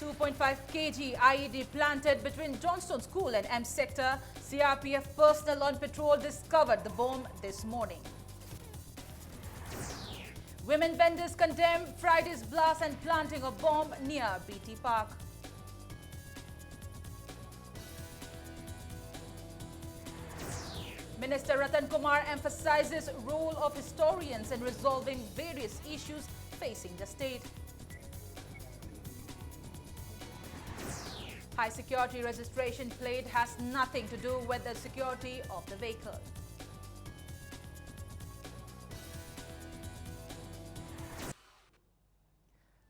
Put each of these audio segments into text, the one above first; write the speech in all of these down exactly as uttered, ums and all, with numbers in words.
two point five kilogram I E D planted between Johnstone School and M Sector. C R P F personnel on patrol discovered the bomb this morning. Women vendors condemn Friday's blast and planting of bomb near B T Park. Minister Ratan Kumar emphasizes role of historians in resolving various issues facing the state. High security registration plate has nothing to do with the security of the vehicle.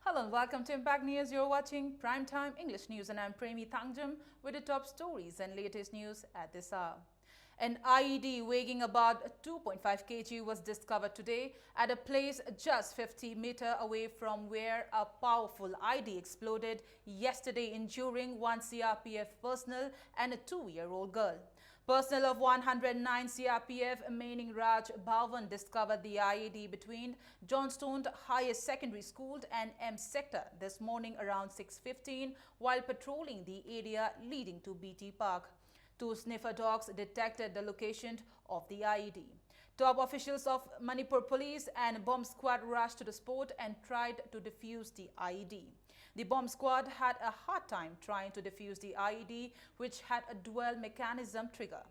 Hello and welcome to Impact News. You're watching Prime Time English News and I'm Premi Thangjam with the top stories and latest news at this hour. An I E D weighing about two point five kilogram was discovered today at a place just fifty meter away from where a powerful I E D exploded yesterday, injuring one C R P F personnel and a two-year-old girl. Personnel of one hundred nine C R P F Maining Raj Bhawan discovered the I E D between Johnstone Higher Secondary School and M Sector this morning around six fifteen while patrolling the area leading to B T Park. Two sniffer dogs detected the location of the I E D. Top officials of Manipur Police and bomb squad rushed to the spot and tried to defuse the I E D. The bomb squad had a hard time trying to defuse the I E D, which had a dual mechanism trigger.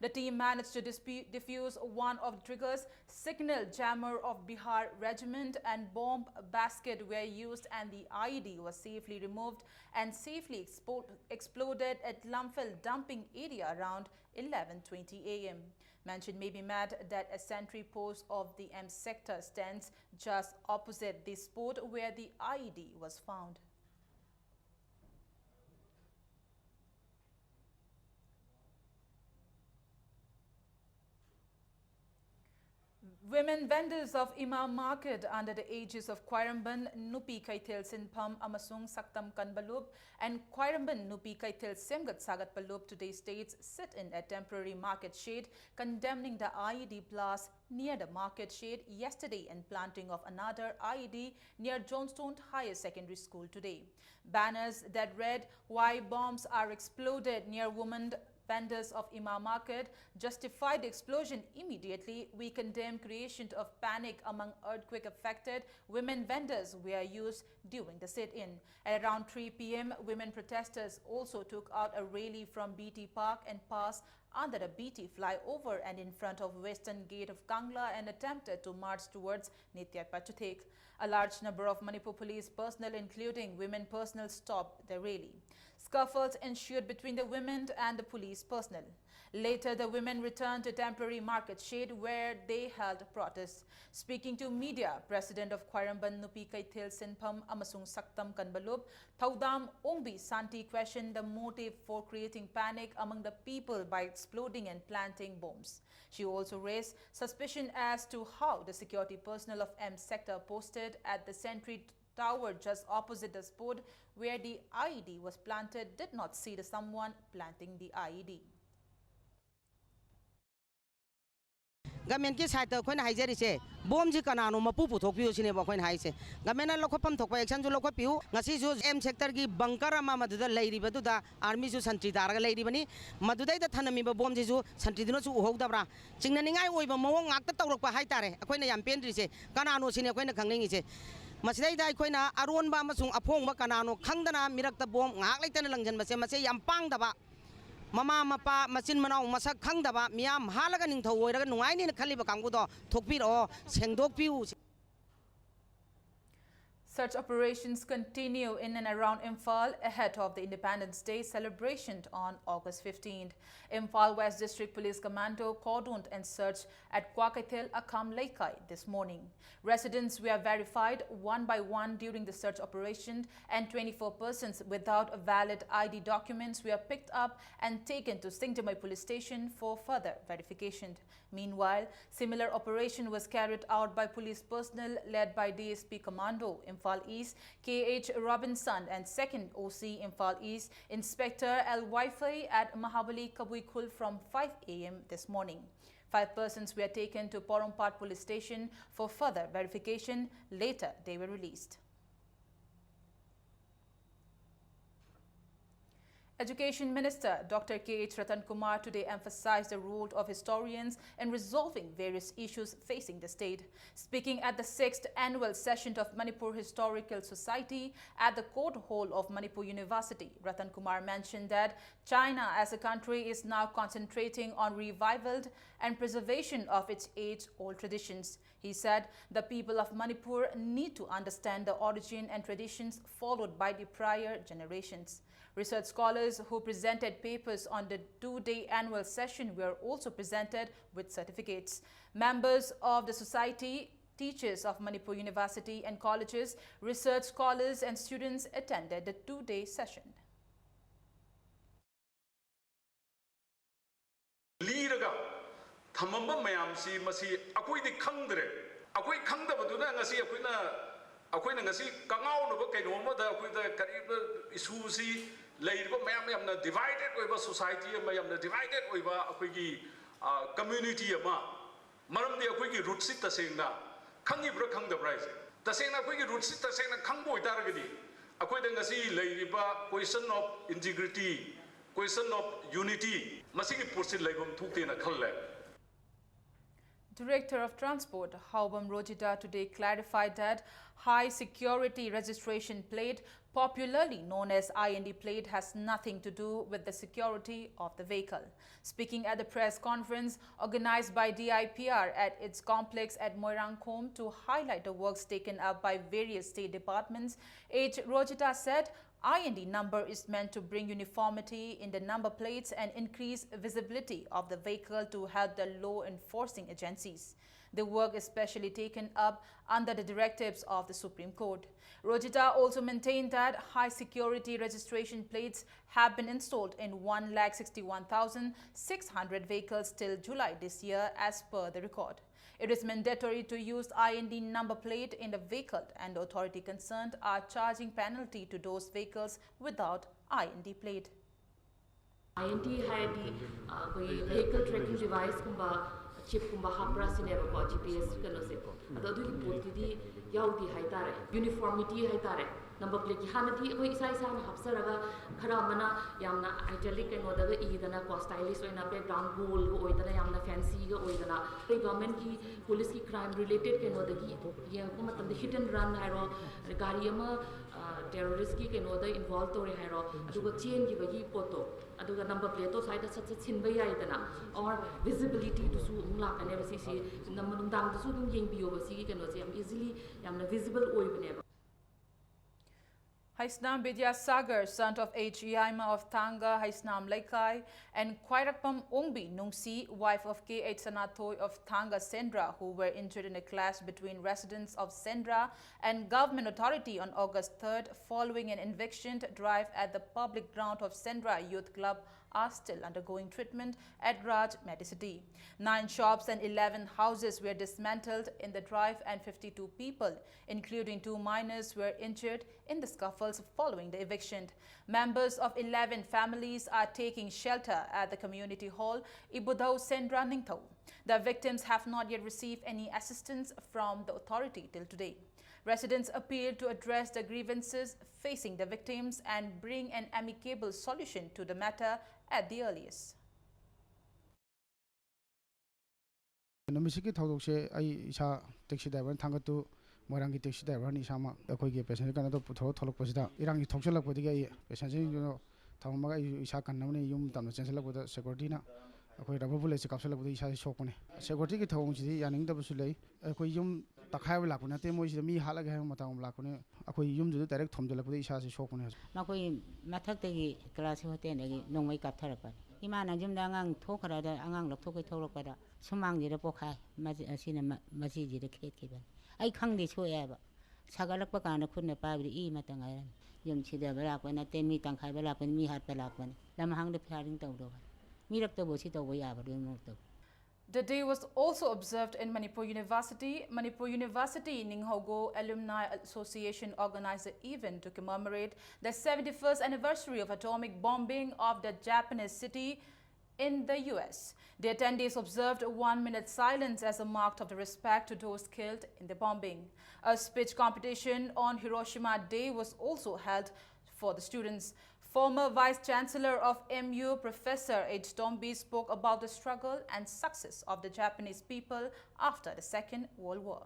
The team managed to dispute, defuse one of the triggers, signal jammer of Bihar Regiment and bomb basket were used, and the I E D was safely removed and safely expo-, exploded at Lamphel dumping area around eleven twenty A M. Mention may be made that a sentry post of the M Sector stands just opposite the spot where the I E D was found. Women vendors of Ima Market under the aegis of Khwairamband Nupi Kaithel Sinpham amasung Saktam Kanba Lup and Khwairamband Nupi Kaithel Semgat Sagatpa Lup today states sit-in at temporary market shed condemning the I E D blast near the market shed yesterday and planting of another I E D near Johnstone Higher Secondary School today. Banners that read, "Why bombs are exploded near women vendors of Ima Market, justify the explosion immediately. We condemn creation of panic among earthquake affected women vendors were used during the sit-in." At around three p m, women protesters also took out a rally from B T Park and passed under the B T flyover and in front of western gate of Kangla and attempted to march towards Nitya Pachuthek. A large number of Manipur police personnel, including women personnel, stopped the rally. Scuffles ensued between the women and the police personnel. Later, the women returned to temporary market shed where they held protests. Speaking to media, President of Khwairamband Nupi Kaithel Sinpham amasung Saktam Kanbalup, Thaudam Ongbi Santi questioned the motive for creating panic among the people by exploding and planting bombs. She also raised suspicion as to how the security personnel of M sector posted at the sentry tower just opposite the spot where the I E D was planted did not see the someone planting the I E D. ꯒꯃꯦꯟꯀꯤ ꯁꯥꯏꯠꯇ ꯑꯩꯈꯣꯏꯅ ꯍꯥꯏꯖꯔꯤꯁꯦ, ꯕꯣꯝꯁꯤ ꯀꯅꯥꯅꯣ ꯃꯄꯨ ꯄꯨꯊꯣꯛꯄꯤꯌꯨ ꯁꯤꯅꯦꯕ ꯑꯩꯈꯣꯏꯅ ꯍꯥꯏꯁꯦ꯫ ꯒꯃꯦꯟꯅ ꯂꯧꯈꯠꯐꯝ ꯊꯣꯛꯄ ꯑꯦꯛꯁꯟꯁꯨ ꯂꯧꯈꯠꯄꯤꯌꯨ꯫ ꯉꯁꯤꯁꯨ M ꯁꯦꯛꯇꯔꯒꯤ bunker ꯑꯃ ꯃꯗꯨꯗ ꯂꯩꯔꯤꯕꯗꯨꯗ ꯑꯥꯔꯃꯤꯁꯨ ꯁꯟꯇ꯭ꯔꯤ ꯇꯥꯔꯒ ꯂꯩꯔꯤꯕꯅꯤ꯫ ꯃꯗꯨꯗꯩꯗ ꯊꯅꯝꯃꯤꯕ ꯕꯣꯝꯁꯤꯁꯨ ꯁꯟꯇ꯭ꯔꯤꯗꯨꯅꯁꯨ ꯎꯍꯧꯗꯕ꯭ꯔꯥ? ꯆꯤꯡꯅꯅꯤꯡꯉꯥꯏ ꯑꯣꯏꯕ ꯃꯑꯣꯡ ꯉꯥꯛꯇ ꯇꯧꯔꯛꯄ ꯍꯥꯏꯇꯥꯔꯦ꯫ ꯑꯩꯈꯣꯏꯅ ꯌꯥꯝ ꯄꯦꯟꯗ꯭ꯔꯤꯁꯦ ꯀꯅꯥꯅꯣ ꯁꯤꯅꯤ ꯑꯩꯈꯣꯏꯅ ꯈꯪꯅꯤꯡꯉꯤꯁꯦ꯫ ꯃꯁꯤꯗꯩꯗ ꯑꯩꯈꯣꯏꯅ ꯑꯔꯣꯟꯕ ꯑꯃꯁꯨꯡ ꯑꯐꯣꯡꯕ ꯀꯅꯥꯅꯣ ꯈꯪꯗꯅ ꯃꯤꯔꯛꯇ ꯕꯣꯝ ꯉꯥꯏꯍꯥꯛ ꯂꯩꯇꯅ ꯂꯪꯁꯤꯟꯕꯁꯦ, ꯃꯁꯤ ꯌꯥꯝ ꯄꯥꯡꯗꯕ꯫ ꯃꯃꯥ ꯃꯄꯥ, ꯃꯆꯤꯟ ꯃꯅꯥꯎ ꯃꯁꯛ ꯈꯪꯗꯕ, ꯃꯤꯌꯥꯝ ꯍꯥꯠꯂꯒ ꯅꯤꯡꯊꯧ ꯑꯣꯏꯔꯒ ꯅꯨꯡꯉꯥꯏꯅꯤꯅ ꯈꯜꯂꯤꯕ ꯀꯥꯡꯕꯨꯗꯣ ꯊꯣꯛꯄꯤꯔꯛꯑꯣ, ꯁꯦꯡꯗꯣꯛꯄꯤꯌꯨ꯫ Search operations continue in and around Imphal ahead of the Independence Day celebration on August fifteenth. Imphal West District Police Commando cordoned and searched at Kwakeithel Akham Leikai this morning. Residents were verified one by one during the search operation, and twenty-four persons without valid I D documents were picked up and taken to Singtamay Police Station for further verification. Meanwhile, similar operation was carried out by police personnel led by D S P Commando, Imphal East, K H Robinson, and Second O C Imphal East, Inspector L Waifei, at Mahabali Kabui Khul from five A M this morning. Five persons were taken to Porompat Police Station for further verification. Later, they were released. Education Minister Doctor K H Ratan Kumar today emphasized the role of historians in resolving various issues facing the state. Speaking at the sixth annual session of Manipur Historical Society at the Court Hall of Manipur University, Ratan Kumar mentioned that China as a country is now concentrating on revival and preservation of its age-old traditions. He said the people of Manipur need to understand the origin and traditions followed by the prior generations. Research scholars who presented papers on the two-day annual session were also presented with certificates. Members of the society, teachers of Manipur University and colleges, research scholars and students attended the two-day session. ꯂꯤꯔꯒ ꯊꯝꯃꯝꯕ ꯃꯌꯥꯝꯁꯤ ꯃꯁꯤ ꯑꯩꯈꯣꯏꯗꯤ ꯈꯪꯗ꯭ꯔꯦ꯫ ꯑꯩꯈꯣꯏ ꯈꯪꯗꯕꯗꯨꯅ ꯉꯁꯤ ꯑꯩꯈꯣꯏꯅ ꯑꯩꯈꯣꯏꯅ ꯉꯁꯤ ꯀꯉꯥꯎꯅꯕ ꯀꯩꯅꯣ ꯑꯃꯗ ꯑꯩꯈꯣꯏꯗ ꯀꯔꯤꯒꯨꯝꯕ ꯏꯁꯨꯁꯤ ꯂꯩꯔꯤꯕ ꯃꯌꯥꯝ ꯌꯥꯝꯅ ꯗꯤꯚꯥꯏꯗꯦꯠ ꯑꯣꯏꯕ ꯁꯣꯁꯥꯏꯇꯤ ꯑꯃ, ꯌꯥꯝꯅ ꯗꯤꯚꯥꯏꯗꯦꯠ ꯑꯣꯏꯕ ꯑꯩꯈꯣꯏꯒꯤ ꯀꯝꯃ꯭ꯌꯨꯅꯤꯇꯤ ꯑꯃ, ꯃꯔꯝꯗꯤ ꯑꯩꯈꯣꯏꯒꯤ ꯔꯨꯠꯁꯤ ꯇꯁꯦꯡꯅ ꯈꯪꯉꯤꯕ꯭ꯔꯥ ꯈꯪꯗꯕ꯭ꯔꯥ ꯍꯥꯏꯁꯦ꯫ ꯇꯁꯦꯡꯅ ꯑꯩꯈꯣꯏꯒꯤ ꯔꯨꯠꯁꯤ ꯇꯁꯦꯡꯅ ꯈꯪꯕ ꯑꯣꯏꯇꯥꯔꯒꯗꯤ ꯑꯩꯈꯣꯏꯗ ꯉꯁꯤ ꯂꯩꯔꯤꯕ question of integrity, question of unity, ꯃꯁꯤꯒꯤ ꯄꯣꯠꯁꯤ ꯂꯩꯐꯝ ꯊꯣꯛꯇꯦꯅ ꯈꯜꯂꯦ꯫ Director of Transport, Haobam Rojita, today clarified that high security registration plate, popularly known as I N D plate, has nothing to do with the security of the vehicle. Speaking at the press conference organized by D I P R at its complex at Moirangkhom to highlight the works taken up by various state departments, H Rojita said, I N D number is meant to bring uniformity in the number plates and increase visibility of the vehicle to help the law enforcing agencies. The work is specially taken up under the directives of the Supreme Court. Rojita also maintained that high security registration plates have been installed in one lakh sixty-one thousand six hundred vehicles till July this year, as per the record. It is mandatory to use I N D number plate in the vehicle, and the authority concerned are charging penalty to those vehicles without I N D plate. I N D ꯍꯥꯏꯔꯗꯤ ꯑꯩꯈꯣꯏꯒꯤ vehicle tracking device ꯀꯨꯝꯕ, chip ꯀꯨꯝꯕ ꯍꯥꯞꯄ꯭ꯔꯥ ꯁꯤꯅꯦꯕꯀꯣ, G P S ꯀꯩꯅꯣꯁꯦ꯫ ꯑꯗꯣ ꯑꯗꯨꯒꯤ ꯄꯣꯠꯇꯨꯗꯤ ꯌꯥꯎꯗꯦ ꯍꯥꯏꯇꯥꯔꯦ, uniformity ꯍꯥꯏꯇꯥꯔꯦ꯫ Number plate ꯀꯤ ꯍꯥꯟꯅꯗꯤ ꯑꯩꯈꯣꯏ ꯏꯁꯥ ꯏꯁꯥꯅ ꯍꯥꯞꯆꯔꯒ, ꯈꯔ ꯑꯃꯅ ꯌꯥꯝꯅ italic ꯀꯩꯅꯣꯗꯒ ꯏꯗꯅꯀꯣ, stylish ꯑꯣꯏꯅ background bold ꯒ ꯑꯣꯏꯗꯅ, ꯌꯥꯝꯅ fancy ꯒ ꯑꯣꯏꯗꯅ, ꯑꯩꯈꯣꯏ government ꯀꯤ police ꯀꯤ crime related ꯀꯩꯅꯣꯗꯒꯤ ꯌꯦꯡꯉꯛꯄ ꯃꯇꯝꯗ hit and run ꯍꯥꯏꯔꯣ, ꯒꯥꯔꯤ ꯑꯃ terrorist ꯀꯤ ꯀꯩꯅꯣꯗ involve ꯇꯧꯔꯦ ꯍꯥꯏꯔꯣ, ꯑꯗꯨꯒ ꯆꯦꯟꯈꯤꯕꯒꯤ ꯄꯣꯠꯇꯣ, ꯑꯗꯨꯒ number plate ꯇꯣ ꯁ꯭ꯋꯥꯏꯗ ꯁꯠ ꯁꯠ ꯁꯤꯟꯕ ꯌꯥꯏꯗꯅ, or visibility ꯗꯨꯁꯨ ꯑꯃꯨꯛ ꯂꯥꯛꯀꯅꯦꯕ꯫ ꯁꯤꯁꯤ ꯅꯝ-, ꯅꯨꯡꯗꯥꯡꯗꯁꯨ ꯑꯗꯨꯝ ꯌꯦꯡꯕꯤꯌꯣꯕ, ꯁꯤꯒꯤ ꯀꯩꯅꯣꯁꯦ ꯌꯥꯝ easily, ꯌꯥꯝꯅ visible ꯑꯣꯏꯕꯅꯦꯕ꯫ Haisnam Bidyasagar, son of H Yaima of Thanga, Haisnam Leikai, and Khwairakpam Ongbi Nungsi, wife of K H Sanathoi of Thanga Sendra, who were injured in a clash between residents of Sendra and government authority on August third, following an eviction drive at the public ground of Sendra Youth Club, are still undergoing treatment at Raj Medicity. Nine shops and eleven houses were dismantled in the drive, and fifty-two people, including two minors, were injured in the scuffles following the eviction. Members of eleven families are taking shelter at the community hall, Ibudhau Sendra Ningthau. The victims have not yet received any assistance from the authority till today. Residents appeal to address the grievances facing the victims and bring an amicable solution to the matter at the earliest. ꯅꯨꯃꯤꯠꯁꯤꯒꯤ ꯊꯧꯗꯣꯛꯁꯦ ꯑꯩ ꯏꯁꯥ taxi driver ꯅꯤ, ꯊꯥꯡꯒꯠꯇꯨ ꯃꯣꯏꯔꯥꯡꯒꯤ taxi driver ꯅꯤ ꯏꯁꯥꯃꯛ꯫ ꯑꯩꯈꯣꯏꯒꯤ passenger ꯀꯩꯅꯣꯗꯣ ꯄꯨꯊꯣꯔꯛ ꯊꯣꯛꯂꯛꯄꯁꯤꯗ ꯏꯔꯥꯡꯁꯤ ꯊꯣꯛꯆꯜꯂꯛꯄꯗꯒꯤ ꯑꯩ passenger ꯁꯤꯡꯗꯨ ꯊꯝꯃꯝꯃꯒ ꯑꯩ ꯏꯁꯥ ꯀꯟꯅꯕꯅꯤ ꯌꯨꯝ ꯇꯝꯅ ꯆꯦꯟꯁꯤꯜꯂꯛꯄꯗ security ꯅ ꯑꯩꯈꯣꯏ rubber bullet ꯁꯦ ꯀꯥꯞꯁꯤꯜꯂꯛꯄꯗ ꯏꯁꯥꯁꯤ ꯁꯣꯛꯄꯅꯤ꯫ Security ꯒꯤ ꯊꯧꯑꯣꯡꯁꯤꯗꯤ ꯌꯥꯅꯤꯡꯗꯕꯁꯨ ꯂꯩ꯫ ꯑꯩꯈꯣꯏ ꯌꯨꯝ ꯇꯛꯈꯥꯏꯕ ꯂꯥꯛꯄ ꯅꯠꯇꯦ, ꯃꯣꯏꯁꯤꯗ ꯃꯤ ꯍꯥꯠꯂꯒꯦ ꯍꯥꯏꯕ ꯃꯇꯥꯡ ꯑꯃ ꯂꯥꯛꯄꯅꯤ꯫ ꯑꯩꯈꯣꯏ ꯌꯨꯝꯗꯨꯗ direct ꯊꯣꯝꯖꯤꯜꯂꯛꯄꯗ ꯏꯁꯥꯁꯤ ꯁꯣꯛꯄꯅꯤ ꯍꯧꯖꯤꯛ꯫ ꯃꯈꯣꯏ ꯃꯊꯛꯇꯒꯤ ꯀ꯭ꯂꯥꯁꯤꯛ ꯍꯣꯇꯦꯜꯗꯒꯤ ꯅꯣꯡꯃꯩ ꯀꯥꯞꯊꯔꯛꯄꯅꯤ꯫ ꯏꯃꯥꯅ ꯌꯨꯝꯗ ꯑꯉꯥꯡ ꯊꯣꯛꯈ꯭ꯔꯗ, ꯑꯉꯥꯡ ꯂꯧꯊꯣꯛꯀꯦ ꯊꯣꯛꯂꯛꯄꯗ ꯁꯨꯃꯥꯡꯁꯤꯗ ꯄꯣꯛꯈꯥꯏ, ꯃꯁꯤ-, ꯑꯁꯤꯅ ꯃ-, ꯃꯁꯤꯁꯤꯗ ꯈꯦꯠꯈꯤꯕꯅꯤ꯫ ꯑꯩ ꯈꯪꯗꯦ ꯁꯣꯛꯑꯦ ꯍꯥꯏꯕ꯫ ꯁꯥꯒꯠꯂꯛꯄ ꯀꯥꯟꯗ ꯈꯨꯠꯅ ꯄꯥꯏꯕꯗ ꯏ ꯑꯃꯇ ꯉꯥꯏꯔꯝꯃꯤ꯫ ꯌꯨꯝ ꯁꯤꯗꯕ ꯂꯥꯛꯄ ꯅꯠꯇꯦ, ꯃꯤ ꯇꯪꯈꯥꯏꯕ ꯂꯥꯛꯄꯅꯤ, ꯃꯤ ꯍꯥꯠꯄ ꯂꯥꯛꯄꯅꯤ꯫ ꯂꯝꯍꯥꯡꯗ firing ꯇꯧꯗꯧꯕꯅꯤ꯫ ꯃꯤꯔꯛꯇꯕꯨ ꯁꯤ ꯇꯧꯕ ꯌꯥꯕ꯭ꯔꯣ, ꯏꯃꯨꯡꯇꯕꯨ? The day was also observed in Manipur University. Manipur University Ninghogo Alumni Association organized an event to commemorate the seventy-first anniversary of atomic bombing of the Japanese city in the U S. The attendees observed a one-minute silence as a mark of the respect to those killed in the bombing. A speech competition on Hiroshima Day was also held for the students. Former Vice Chancellor of M U, Professor H Tombi, spoke about the struggle and success of the Japanese people after the Second World War.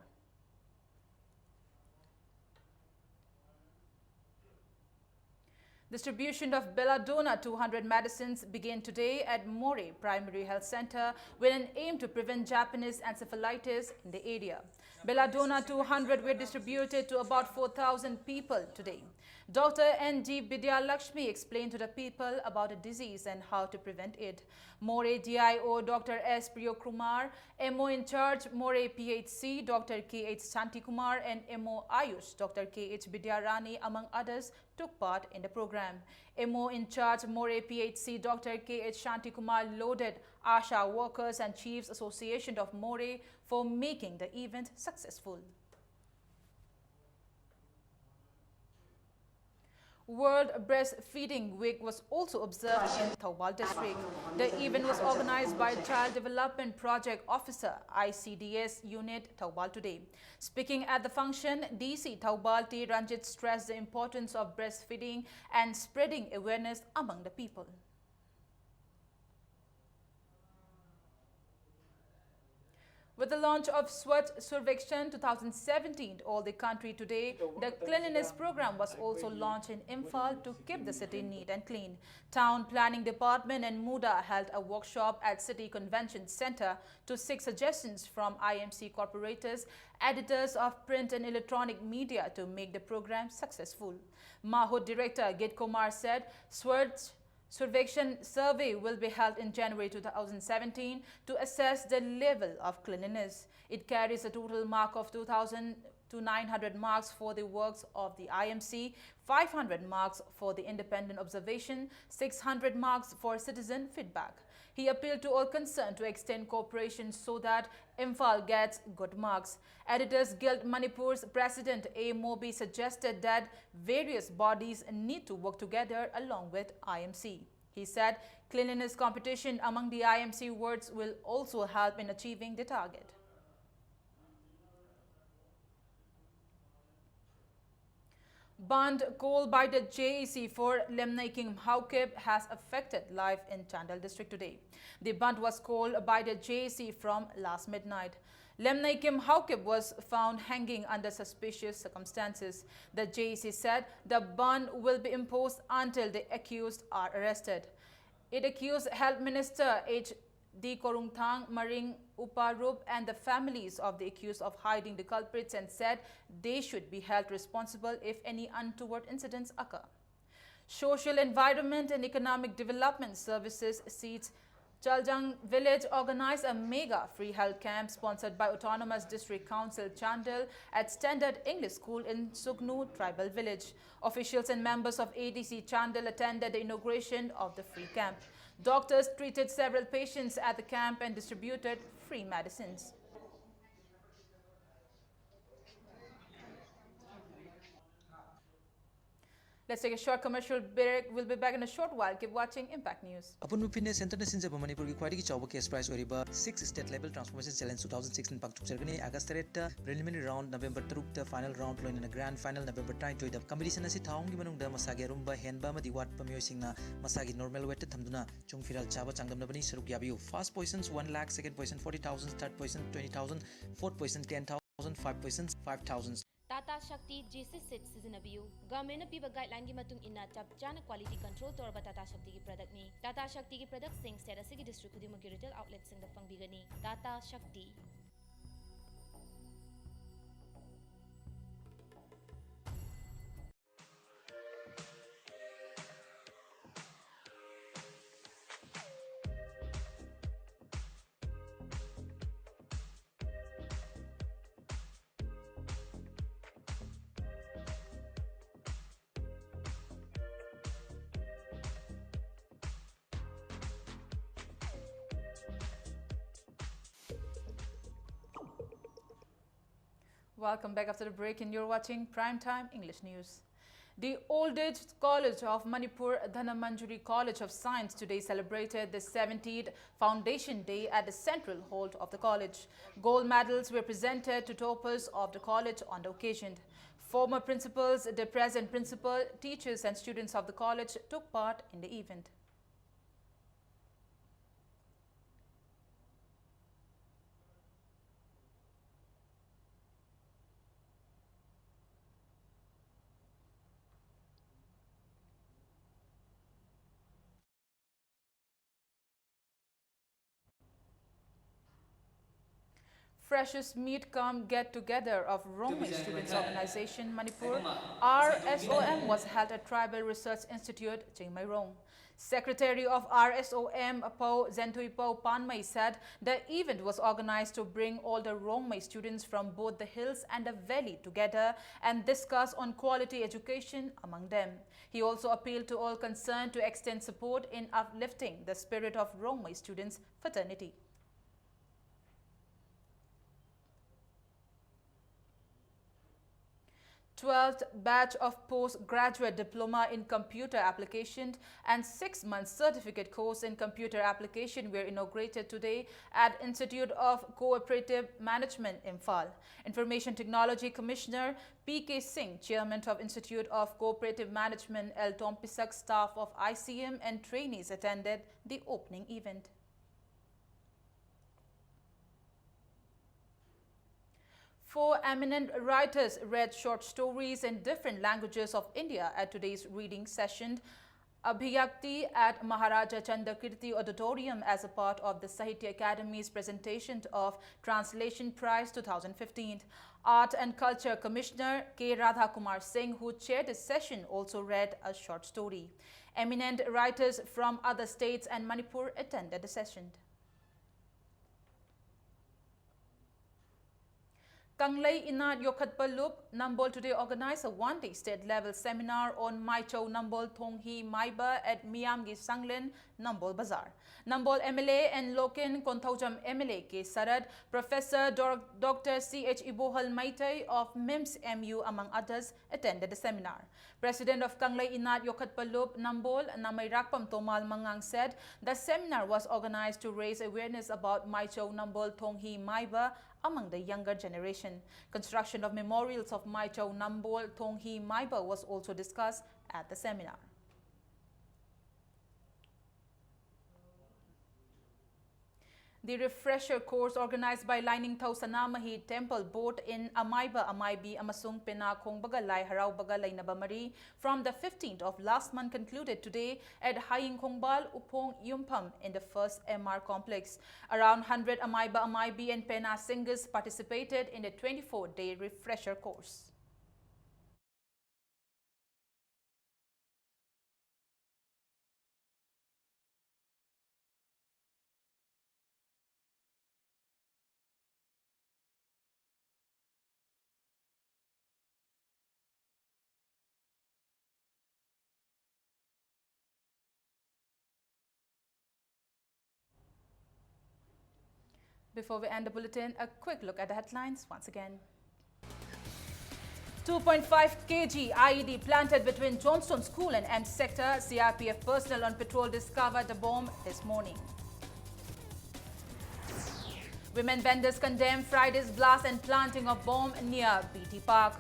Distribution of Belladonna two hundred medicines began today at Moreh Primary Health Center with an aim to prevent Japanese encephalitis in the area. Belladonna two hundred were distributed to about four thousand people today. Doctor N G Bidyalakshmi explained to the people about the disease and how to prevent it. Moreh D I O Doctor S Priyokumar, M O in charge Moreh P H C Doctor K H Shantikumar, and M O Ayush Doctor K H Bidyarani, among others, took part in the program. M O in charge Moreh P H C Doctor K H Shantikumar lauded ASHA workers and Chiefs Association of Moreh for making the event successful. World Breastfeeding Week was also observed in Thoubal District. The event was organized by Child Development Project Officer, I C D S Unit, Thoubal today. Speaking at the function, D C Thoubal T Ranjit stressed the importance of breastfeeding and spreading awareness among the people. With the launch of Swachh Survekshan two thousand seventeen all the country today, the cleanliness program was also launched in Imphal to keep the city neat and clean. Town Planning Department and MUDA held a workshop at City Convention Centre to seek suggestions from I M C corporators, editors of print and electronic media to make the program successful. MAHUD Director Git Kumar said Swachh Survekshan survey will be held in January two thousand seventeen to assess the level of cleanliness. It carries a total mark of two thousand to nine hundred marks for the works of the I M C, five hundred marks for the independent observation, six hundred marks for citizen feedback. He appealed to all concerned to extend cooperation so that Imphal gets good marks. Editors Guild Manipur's president A Mobi suggested that various bodies need to work together along with I M C. He said cleanliness competition among the I M C wards will also help in achieving the target. Bandh called by the J A C for Lemneikim Haokip has affected life in Chandel district today. The bandh was called by the J A C from last midnight. Lemneikim Haokip was found hanging under suspicious circumstances. The J A C said the bandh will be imposed until the accused are arrested. It accused Health Minister H D Khorumthang, Maring Uparup and the families of the accused of hiding the culprits and said they should be held responsible if any untoward incidents occur. Social Environment and Economic Development Services seats Chaljang Village organized a mega free health camp sponsored by Autonomous District Council Chandel at Standard English School in Sugnu Tribal Village. Officials and members of A D C Chandel attended the inauguration of the free camp. Doctors treated several patients at the camp and distributed free medicines. Let's take a short commercial break. We'll be back in a short while. Keep watching Impact News. ꯑꯄꯨꯟꯕ fitness ꯁꯦꯟꯇꯔꯅ ꯁꯤꯟꯖꯕ ꯃꯅꯤꯄꯨꯔꯒꯤ ꯈ꯭ꯋꯥꯏꯗꯒꯤ ꯆꯥꯎꯕ case prize ꯑꯣꯏꯔꯤꯕ Six State Level Transformation Challenge two thousand sixteen ꯄꯥꯡꯊꯣꯛꯆꯔꯒꯅꯤ꯫ ꯑꯥꯒꯁ ꯇꯔꯦꯠꯇ preliminary round, November ꯇꯔꯨꯛꯇ final round, ꯂꯣꯏꯅꯅ grand final November ꯇꯔꯥꯅꯤꯊꯣꯏꯗ꯫ Competition ꯑꯁꯤ ꯊꯥ ꯑꯍꯨꯝꯒꯤ ꯃꯅꯨꯡꯗ ꯃꯁꯥꯒꯤ ꯑꯔꯨꯝꯕ ꯍꯦꯟꯕ ꯑꯃꯗꯤ ꯋꯥꯠꯄ ꯃꯤꯑꯣꯏꯁꯤꯡꯅ ꯃꯁꯥꯒꯤ normal weightꯇ ꯊꯝꯗꯨꯅ ꯆꯨꯡ ꯐꯤꯔꯥꯜ ꯆꯥꯕ ꯆꯥꯡꯗꯝꯅꯕꯅꯤ꯫ ꯁꯔꯨꯛ ꯌꯥꯕꯤꯌꯨ꯫ First position one lakh, second position forty thousand, third position twenty thousand, fourth position ten thousand, five position five thousand꯫ Tata Shakti G C set ꯁꯤꯖꯤꯟꯅꯕꯤꯌꯨ꯫ ꯒꯚꯔꯟꯃꯦꯟꯠꯅ ꯄꯤꯕ ꯒꯥꯏꯗꯂꯥꯏꯟꯒꯤ ꯃꯇꯨꯡ ꯏꯟꯅ ꯆꯞ ꯆꯥꯅ quality control ꯇꯧꯔꯕ ꯇꯥꯇꯥ ꯁꯛꯇꯤꯒꯤ productꯅꯤ꯫ ꯇꯥꯇꯥ ꯁꯛꯇꯤꯒꯤ productꯁꯤꯡ state ꯑꯁꯤꯒꯤ district ꯈꯨꯗꯤꯡꯃꯛꯀꯤ retail outletꯁꯤꯡꯗ ꯐꯪꯕꯤꯒꯅꯤ꯫ ꯇꯥꯇꯥ ꯁꯛꯇꯤ꯫ Welcome back after the break, and you're watching Prime Time English News. The Old Age College of Manipur, Dhanamanjuri College of Science, today celebrated the seventieth Foundation Day at the Central Hall of the college. Gold medals were presented to toppers of the college on the occasion. Former principals, the present principal, teachers, and students of the college took part in the event. Freshers Meet cum Get Together of Rongmei Students Organization Manipur, R S O M, was held at Tribal Research Institute, Chingmeirong. Secretary of R S O M, Pou Zentuipou Panmei, said the event was organized to bring all the Rongmei students from both the hills and the valley together and discuss on quality education among them. He also appealed to all concerned to extend support in uplifting the spirit of Rongmei students' fraternity. twelfth batch of postgraduate diploma in computer application and six-month certificate course in computer application were inaugurated today at Institute of Cooperative Management, Imphal. Information Technology Commissioner P K Singh, Chairman of Institute of Cooperative Management, L Tompisak, staff of I C M and trainees attended the opening event. Four eminent writers read short stories in different languages of India at today's reading session, Abhyakti, at Maharaja Chandakirti Auditorium as a part of the Sahitya Academy's presentation of Translation Prize two thousand fifteen. Art and Culture Commissioner K Radhakumar Singh, who chaired the session, also read a short story. Eminent writers from other states and Manipur attended the session. Kanglei Inat Yokhatpa Lup, Nambol today organized a one-day state-level seminar on Maichou Nambol Thonghi Maiba at Miyamgi Sanglen, Nambol Bazar. Nambol M L A and Loken Konthaujam M L A K Sarat, Professor Dor-, Doctor C H Ibohal Meitei of MIMS M U, among others, attended the seminar. President of Kanglei Inat Yokhatpa Lup Nambol, Namairakpam Tomal Mangang, said the seminar was organized to raise awareness about Maichou Nambol Thonghi Maiba among the younger generation. Construction of memorials of Maichou Nambol Thonghi Maiba was also discussed at the seminar. The refresher course organized by Lainingthou Sanamahi Temple Board in Amaiba Amaibi amasung Pena Khongbaga Lai Haraubaga Leinaba Mari from the fifteenth of last month concluded today at Haying Khongbal Uphong Yumpham in the first M R complex. Around hundred Amaiba Amaibi and Pena singers participated in the twenty-four-day refresher course. Before we end the bulletin, a quick look at the headlines once again. two point five kilogram I E D planted between Johnstone School and M Sector. C R P F personnel on patrol discovered the bomb this morning. Women vendors condemn Friday's blast and planting of bomb near B T Park.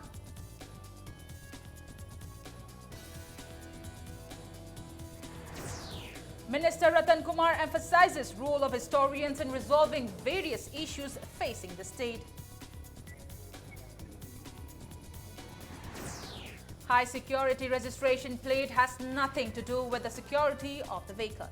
Minister Ratan Kumar emphasizes role of historians in resolving various issues facing the state. High security registration plate has nothing to do with the security of the vehicle.